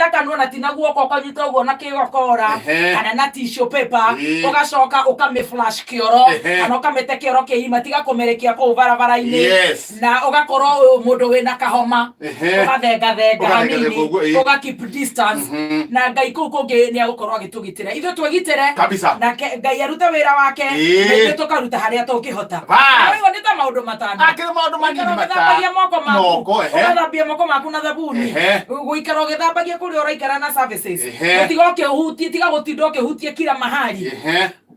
Ũkanyita kanua na ti na guoko, ũkanyita ũguo na kĩgokora kana na tissue paper, ũgacoka ũkamĩ flush kĩoro kana ũkamĩte kĩoro kĩgima, tiga kũmĩrekia kũu barabara-inĩ. Na ũgakorwo ũyũ mũndũ wĩna kahoma, ũgathengathenga Ũgathengathenga hanini, ũguo, ĩĩ. ũga keep distance. Na Ngai kũu kũngĩ nĩ agũkorwo agĩtũgitĩra, ithuĩ twĩgitĩre. Nake Ngai arute wĩra wake, na ithuĩ tũkaruta harĩa tũngĩhota. Waigua nĩ ta maũndũ 5. Akĩrĩ maũndũ manini. Gũikara mata ũgĩthambagia moko maku, moko, ehe. Ũgathambia moko maku na thabuni, gũikara ũgĩthambagia kũrĩa ũraikara na services, gũtiga ũkĩhutia, tiga gũtinda ũkĩhutia kila mahali,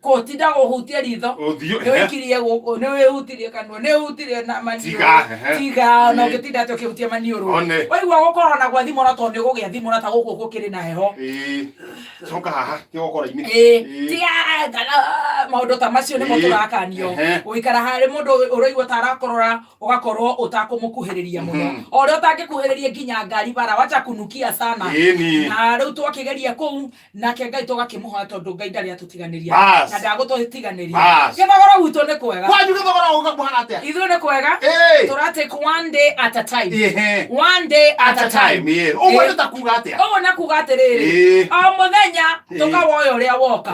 gũtinda gũhutia ritho. Ũthiũ, Nĩ wĩikirie gũkũ, nĩ wĩhutirie kanua, nĩ wĩhutirie na maniũrũ. Tiga, ehe. Tiga na ũngĩtinda atĩ ũkĩhutia maniũrũ. One. Waigua gũkorwo na gwathimũra, tondũ nĩ gũgĩa thimũra ta gũkũ gũkĩrĩ na heho. Ĩĩ. Coka haha kĩgokora-inĩ. Ĩĩ, tiga kana maũndũ ta macio nĩmo tũrakanio. Gũikara harĩ mũndũ ũraigua ta arakorora, ũgakorwo ũtakũmũkuhĩrĩria mũno, o ũrĩa ũtangĩkuhĩrĩria nginya ngari bara, wacha kunukia sana. Na rĩu twakĩgeria kũu nake Ngai tũgakĩmũhoya, tondũ Ngai ndarĩ atũtiganĩria na ndagũtũtiganĩria. Gĩthogoro gwitũ nĩ kwega. Kwanyu gĩthogoro mũhana atĩa? Ithuĩ nĩ kwega. Tũra take one day at a time. One day at a time. Ĩĩ. Ũguo nĩ ta kuga atĩa? Ũguo nĩ kuga atĩrĩrĩ, o mũthenya tũkawoya ũrĩa woka,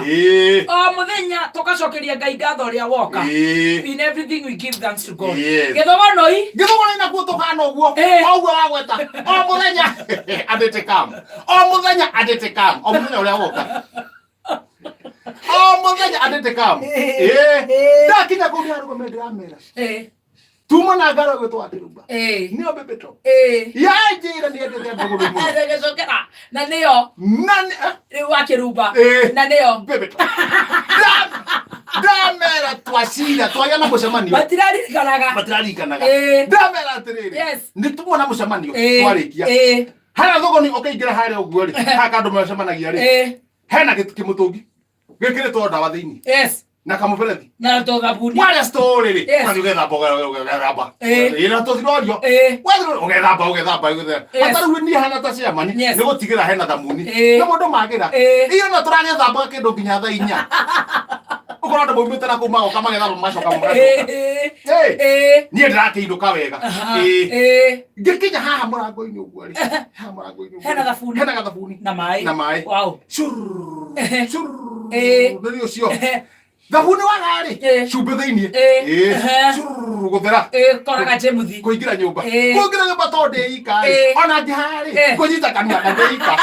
o mũthenya tũgacokeria Ngai ngatho ũrĩa woka. In everything we give thanks to God. Gĩthogonoi. Gĩthogoro nakuo tũhana ũguo. O ũguo wagweta, o mũthenya andĩte kam, o mũthenya andĩte kam, o mũthenya ũrĩa woka, o mũthenya andĩte kam. Ĩĩ. Ndakinya kũu ndĩrarũgama, ndĩramera tuma na ngaro gwĩtwo akĩrumba nĩo bebetop yanjĩra nĩ endete ndũgũrũ mũno. Gĩcokera na nĩyo na nĩ- rĩu wakĩrumba Ĩĩ. na nĩyo bebetop ndamera twacira twagĩa na mũcemanio. Matiraririkanaga. Matiraririkanaga. Ndamera atĩrĩrĩ, nĩ tumona mũcemanio twarĩkia harĩa thogoni, ũkĩingĩra harĩa ũguo rĩ, haha kandũ macemanagia rĩ, hena kĩmũtũngi gĩkĩrĩtwo ndawa thĩinĩ na kamũberethi na tũthabuni. Warĩa story rĩ, ũgathiĩ ũgethamba, ũgethamba. Ĩĩ, na tũthirorio. Wathiĩ ũgethamba, ũgethamba, ũgethamba. Hata rĩu niĩ hana ta chairman, nĩ gũtigĩra hena thamuni na mũndũ magĩra iyo na tũragethamba kĩndũ nginya thaa 4, ũkorwo andũ maumĩte na kũu magoka magethamba, magacoka magacoka. Hey, niĩ ndĩrakĩinũka wega. Ĩĩ. Ngĩkinya haha mũrango-inĩ ũguo rĩ, haha mũrango-inĩ ũguo Hena rĩ, thabuni. Hena gathabuni na maĩ. Na maĩ. Curr, curr, nĩ ũcio thabuni waga rĩ, cumbĩ thĩinĩ. Ĩĩ. Curr, gũthera. Koraga jemuthi. Kũingĩra nyũmba. Kũingĩra nyũmba tondũ ndĩ ika rĩ, ona ngĩhaha rĩ, kũnyita kanua na ndĩ ika.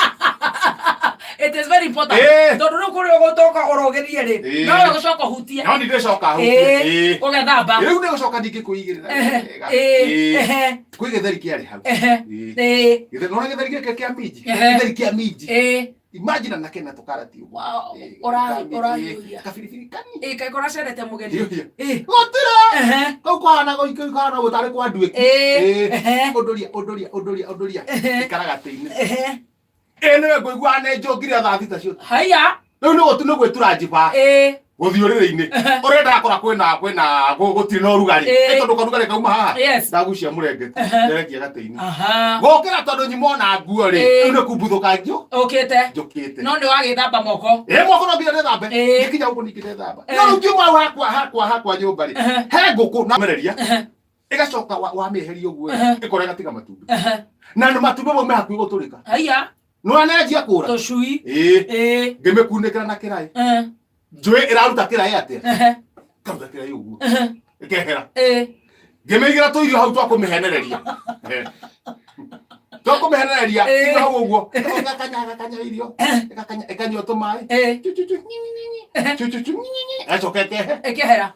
It is very important, tondũ rĩu kũrĩa ũgũtoka ũrogĩrie rĩ, no we gũcoka ũhutie. No ningĩcoka hutie. Ũgethamba. Rĩu nĩ gũcoka ningĩ kwĩigĩrĩra wega. Kwĩ gĩtheri kĩarĩ hau. Ĩĩ. Nona gĩtheri gĩkĩ kĩa minji, gĩtheri kĩa minji, imagine na kena tũkarati ũguo. Wow, Ĩĩ, ũrahiũhia. ĩĩ, kabiribiri kani. Ĩĩ, kaĩ kũracerete mũgeni? Hiũhia. Gũtirĩ. Kau kũhana gũikara ũguo tarĩ kwa nduĩki. Ũndũria, ũndũria, ũndũria, ũndũria, ikara gatĩ-inĩ. Ĩĩ, nĩwe ngũigua nĩ njũngire thaa 6 cio. Haya. Rĩu nĩ gũtu nĩ gwĩtura njiba gũthiĩ ũrĩrĩ-inĩ ũrĩa ndakora kwĩna gũtirĩ na ũrugarĩ. Ĩ, tondũ karugarĩ kauma haha, ndagucia mũrengeti, nderekia gatĩ-inĩ. Gũkĩra tondũ nyuma ona nguo rĩ, rĩu nĩ kumbuthũka njũ Ũkĩte. Njũkĩte. No nĩ wagĩthamba moko. Ĩ, moko no nginya ndĩthambe. Ngĩkinya gũkũ ningĩ ndethamba. No rĩu ngiuma hau hakwa nyũmba rĩ, he ngũkũ na mereria ĩgacoka wamĩeheria ũguo rĩ, ĩkora ĩgatiga matumbĩ, na nĩ matumbĩ mau me hakuhĩ gũtũrĩka. Haya. Nĩ wanenjia kũra. Tũcui. Ĩĩ. Ngĩmĩkunĩkĩra na kĩraĩ. Njũĩ ĩraruta kĩraĩ atĩa? Karuta kĩraĩ ũguo ĩkehera. Ngĩmĩigĩra tũirio hau twa kũmĩhenereria, twa kũmĩhenereria irio hau ũguo, ĩgakanya, ĩgakanya irio, ĩgakanya, ĩkanyua tũmaĩ. Chu, chu, chu, nyi, nyi, nyi, nyi. Chu, chu, chu, nyi, nyi, nyi. Ĩgacoka ĩkehe. Ĩkehera.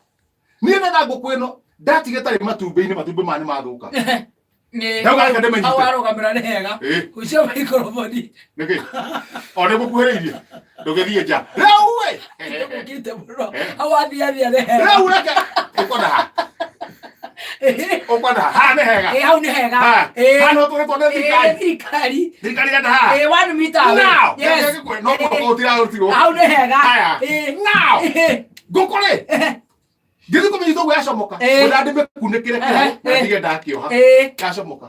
Niĩ nena ngũkũ ĩno ndatigĩte rĩ matumbĩ-inĩ, matumbĩ maya nĩ mathũka. Nĩ Ndauga reke ndĩmĩnyite. Hau warũgamĩra nĩ hega. Hucia maikroboni. Nĩkĩ o nĩ gũkuhĩrĩirie, ndũgĩthiĩ nja rĩu ĩ. Ũkĩte mũno. Hau wathiathia nĩ hega. Rĩu reke ũkwenda ha, ũkwenda ha, haha nĩ hega. Ĩĩ, hau nĩ hega. Ha, haha no tũrĩtwo nĩ thirikari. Thirikari. Thirikari ĩrenda haha. Ĩĩ, 1 meter away. Now no gũtirarũtirwo. Hau nĩ hega. Haya. Now ngũkũ rĩ, ngĩthiĩ kũmĩnyita ũguo yacomoka. Ngwenda ndĩmĩkunĩkĩre kĩraĩ na ndige ndakĩoha. Yacomoka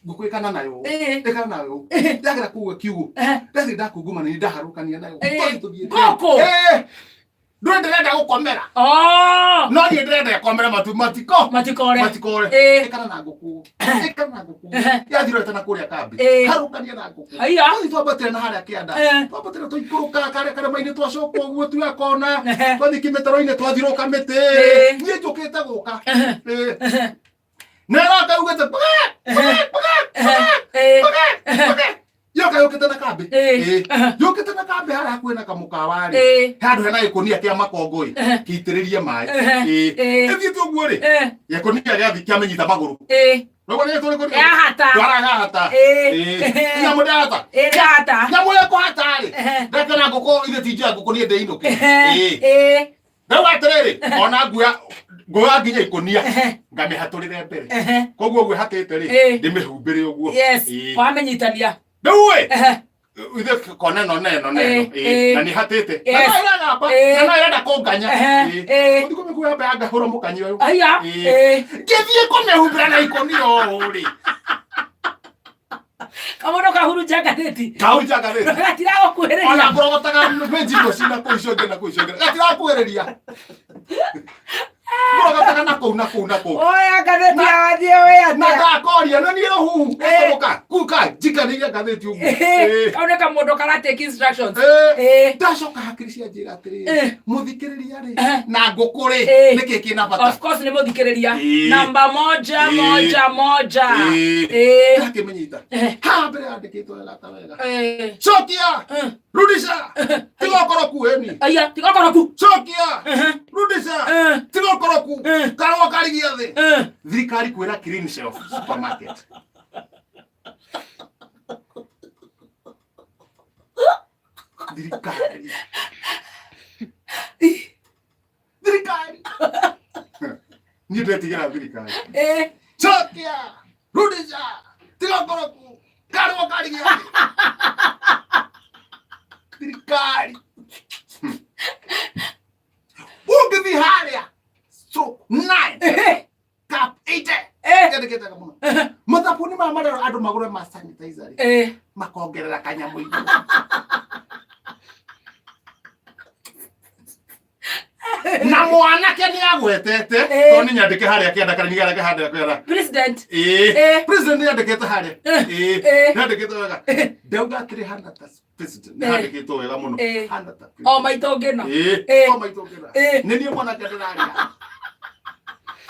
ngũkũ ĩkana nayo ũũ. Ĩkana nayo ũũ. Ndagera kũu kiugũ, ndathiĩ ndakungumana, nĩ ndaharũkania nayo. Tũthiĩ tũthiĩte. Ngũkũ? Ĩĩ. Ndũĩ ndĩrenda gũkomera. Oh! No niĩ ndĩrenda ĩkomere matu matiko. Matikore. Matikore. Ĩĩ. Ĩkana na ngũkũ. Ĩkana na ngũkũ. Yathirorete na kũrĩa kambi. Ĩĩ. Harũkania na ngũkũ. Haiya. Twathi twambatĩra na harĩa kĩanda. Twambatĩra tũikũrũka karĩa karĩma-inĩ twacoka ũguo tuya kona. Twathiĩ kĩmĩtaro-inĩ twathirũka mĩtĩ. Ĩĩ. Niĩ njũkĩte gũka. Ĩĩ. Na ĩroka yugĩte pũke, pũke, pũke, pũke, pũke, pũke. Yoka yũkĩte na kambĩ. Ĩĩ. Ĩĩ. Yũkĩte na kambĩ harĩa hakuhĩ na kamũkawa rĩ. Ĩĩ. Handũ hena gĩkũnia kĩa makongoi kĩitĩrĩrie maĩ. Ĩĩ. Ĩĩ. Ĩthiĩte ũguo rĩ. Gĩkũnia gĩathi kĩamĩnyita magũrũ. Ĩĩ. Nĩguo nĩ tũrĩ kũnia. Yahata. Ndwaragahata. Ĩĩ. Ĩĩ. Nyamũ ndahata. Ĩĩ ndahata. Nyamũ ĩkũhata rĩ. Ndeke na ngũkũ ithe ti njũa ngũkũ niĩ ndĩinũke. Ĩĩ. Ĩĩ. Rĩu atĩrĩrĩ, ona nguoya nguoya nginya ikũnia ngamĩhatũrĩre mbere. Koguo ũguo ĩhatĩte rĩ, Ĩĩ. ndĩmĩhumbĩre ũguo. Yes. Ĩĩ. Wamenyitania. Rĩu ĩ, ithe kona ĩno na ĩno na ĩno. Ĩĩ, Ĩĩ. ĩĩ. Na nĩ ĩhatĩte. Na Yes. no ĩragamba, Ĩĩ. na no ĩrenda kũnganya. Ehe, ĩĩ. Ũthiĩ kũmĩkuoya mbere ngahũra mũkanyi ũyũ. Aya. Ĩĩ. Ĩĩ. Ngĩthiĩ kũmĩhumbĩra na ikũnia ũũ rĩ. Kamono kahurunja ngathĩti. Kahurunja ngathĩti. Gatiragũkuhĩrĩria. Ona ngũrogotaga benji imwe cina kũu icio ingĩ na kũu icio ingĩ. Gatirakuhĩrĩria. Ngũrogotaga na kũu na kũu na kũu. Oya ngathĩti ya wathiĩ wĩ Na atĩa? ngakoria na niĩ rũhuhu ĩkũrũka kuka njikanĩire ngathĩti ũguo. Ĩĩ. Ĩĩ. Kau nĩ kamũndũ kara take instructions. Ĩĩ. Ĩĩ. Ndacoka hakiri cia njĩra atĩrĩrĩ Ĩĩ. mũthikĩrĩria rĩ Eh. na ngũkũ rĩ Ĩĩ. nĩkĩ kĩna bata? Of course nĩ mũthikĩrĩria. Ĩĩ. Namba moja Ĩĩ. moja moja. Ĩĩ. Ĩĩ. Ndakĩmĩnyita. Eh. Haha mbere yandĩkĩtwo wega ta wega. Ĩĩ. Cokia! Eh. Rudisha! Tiga ũkoroku ĩni. Aya, tiga ũkoroku. Cokia! Rudisha! Eh. Tiga ũkoroku. Eh. Karũa karigia thĩ. Eh. Thirikari kwĩra clean shelf supermarket. Thirikari. Thirikari. Niĩ ndetigĩra thirikari. Ĩĩ. Cokia! Rudisha! Tiga ũkoroku. Karũa karigia thĩ. Thirikari. Ũngĩthiĩ harĩa stroke 9 Ĩĩ. cup 80 Ĩĩ. yandĩkĩte mũno mathabuni maya marĩa andũ magũre ma sanitizer rĩ Ĩĩ. makongerera kanyamũ igũrũ na mwanake nĩ agwetete Ĩĩ. tondũ nĩ nyandĩke harĩa kĩanda kana nĩ nyandĩke harĩa kĩanda President. ĩĩ Ĩĩ. president nĩ andĩkĩte harĩa ĩĩ Ĩĩ. nĩ andĩkĩte wega ndauga atĩrĩ hana ta president nĩ Ĩĩ. handĩkĩtwo wega mũno Ĩĩ. hana ta O maitũ ngĩno. ĩĩ Ĩĩ. o maitũ ngĩna Ĩĩ. nĩ niĩ mwanake ndĩraria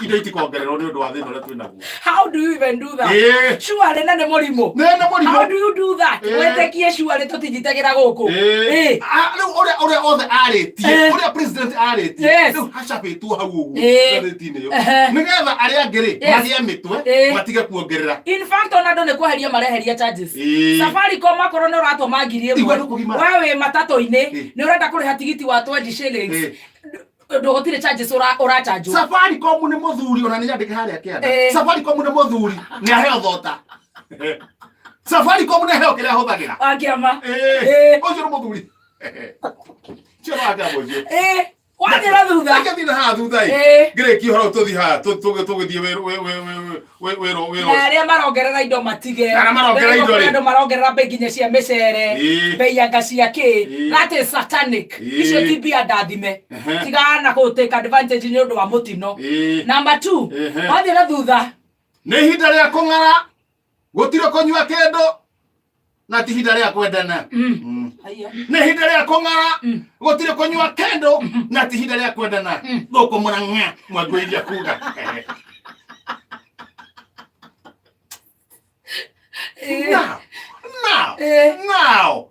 indo itikongererwo nĩ ũndũ wa thĩna ũrĩa twĩ naguo How do you even do that? Ĩĩ. Surely na nĩ mũrimũ. nĩ nĩ mũrimũ How do you do that? Ĩĩ. Wĩtĩkie surely tũtinyitagĩra gũkũ. Ĩĩ. Ĩĩ. Ah, rĩu ũrĩa ũrĩa othe arĩtie Ĩĩ. ũrĩa president arĩtie Yes. rĩu hacabĩtwo hau ũguo Ĩĩ. ngathĩti-inĩ ĩyo Ehe. nĩgetha arĩa angĩ rĩ Yes. magĩe mĩtwe Ĩĩ. matige kuongerera In fact ona andũ nĩ kweheria mareheria charges. Ĩĩ. Safaricom akorwo nĩ ũratũma ngiri Igua ĩmwe nĩ kũgimara. we wĩ matatũ-inĩ Ĩĩ. nĩ ũrenda kũrĩha tigiti wa 20 shillings Ĩĩ. ndũgũtirĩ charges ũrachanjwo. Safaricom nĩ mũthuri ona nĩ nyandĩke harĩa kĩanda Ĩĩ. Safaricom nĩ mũthuri nĩ aheo thota Safaricom nĩ aheo kĩrĩa ahũthagĩra Wakĩama. Ĩĩ. Ĩĩ. ũcio nĩ mũthuri ũcio nĩ wakĩama ũcio Ĩĩ. Wathiĩ na thutha. Reke thiĩ na haha thutha ĩ Ĩĩ. ngĩrĩkia ũhoro tũthiĩ haha tũgĩthiĩ wĩra wĩra wĩra Na arĩa marongerera indo matige. Na arĩa marongerera indo rĩ. Andũ marongerera bei nginya cia mĩcere. Ĩĩ. Bei anga cia kĩ. Ĩĩ. That is satanic. Ĩĩ. Icio ti mbia ndathime. Ehe. Tigana kũ take advantage nĩ ũndũ wa mũtino. Ĩĩ. Number 2. Ehe. Wathiĩ na thutha. nĩ ihinda rĩa kũng'ara gũtirĩ kũnyua kĩndũ na ti ihinda rĩa kwendana Mm. Haiya. nĩ ihinda rĩa kũng'ara gũtirĩ kũnyua kĩndũ na ti ihinda rĩa kwendana gũkũ mũrang'a mwangũiria kuga Ĩĩ. now now Ĩĩ. now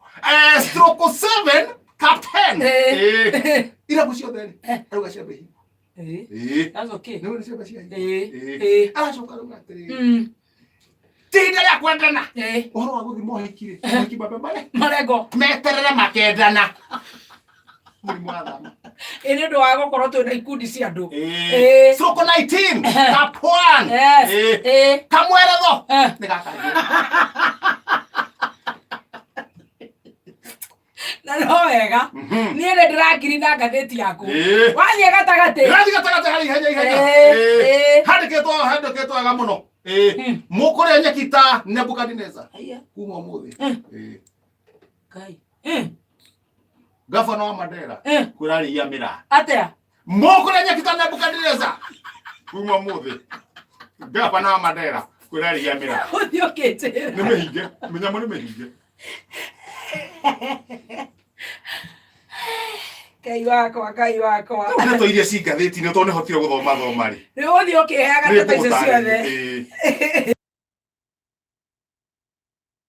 stroke 7 cap 10 Ĩĩ. Ĩĩ. irabu ciothe rĩ arauga ciambe hingwo Ĩĩ. Ĩĩ. That's okay. Nĩ wona ciambe ciahingwo Ĩĩ. Ĩĩ. Ĩĩ. aracoka arauga atĩrĩrĩ ti ihinda rĩa kwendana Ĩĩ. ũhoro wa gũthiĩ mohiki rĩ mohiki mambe mare Marengo. meterere makendana mũrimũ wa thama Ĩ nĩ ũndũ wa gũkorwo twĩna ikundi cia andũ. Ĩĩ. stroke 19 cap 1 Yes. Ĩĩ. Ĩĩ. kamweretho Eh. nĩ gakanjũ Na no wega. Niĩ nĩ ndĩrakiri na ngathĩti yaku. Ĩĩ. Wathiĩ gatagatĩ. Ndĩrathiĩ gatagatĩ harĩ ihenya ihenya Ĩĩ, Ĩĩ. ĩĩ. handĩkĩtwo handĩkĩtwo wega mũno Ĩĩ. Mũkũrĩa nyeki ta Nebukadineza Haiya. kuma ũmũthĩ Ĩĩ. Ngai. Gavana wa Mandera Eh. kwĩrarĩia mĩraa. Atĩa? Mũkũrĩa nyeki ta Nebukadneza kuma mũthĩ. Gavana wa Mandera kwĩrarĩia mĩraa. Ũthiĩ ũkĩnjĩra. Nĩ mĩhinge, mĩnyamũ nĩ mĩhinge. Ngai wakwa, Ngai wakwa. Rĩu ndeto iria ci ngathĩti-inĩ tondũ nĩhotire gũthoma thoma rĩ. Rĩu ũthiĩ ũkĩheaga Nĩ ndeto icio ciothe. ngũgũtarĩria. Ĩĩ.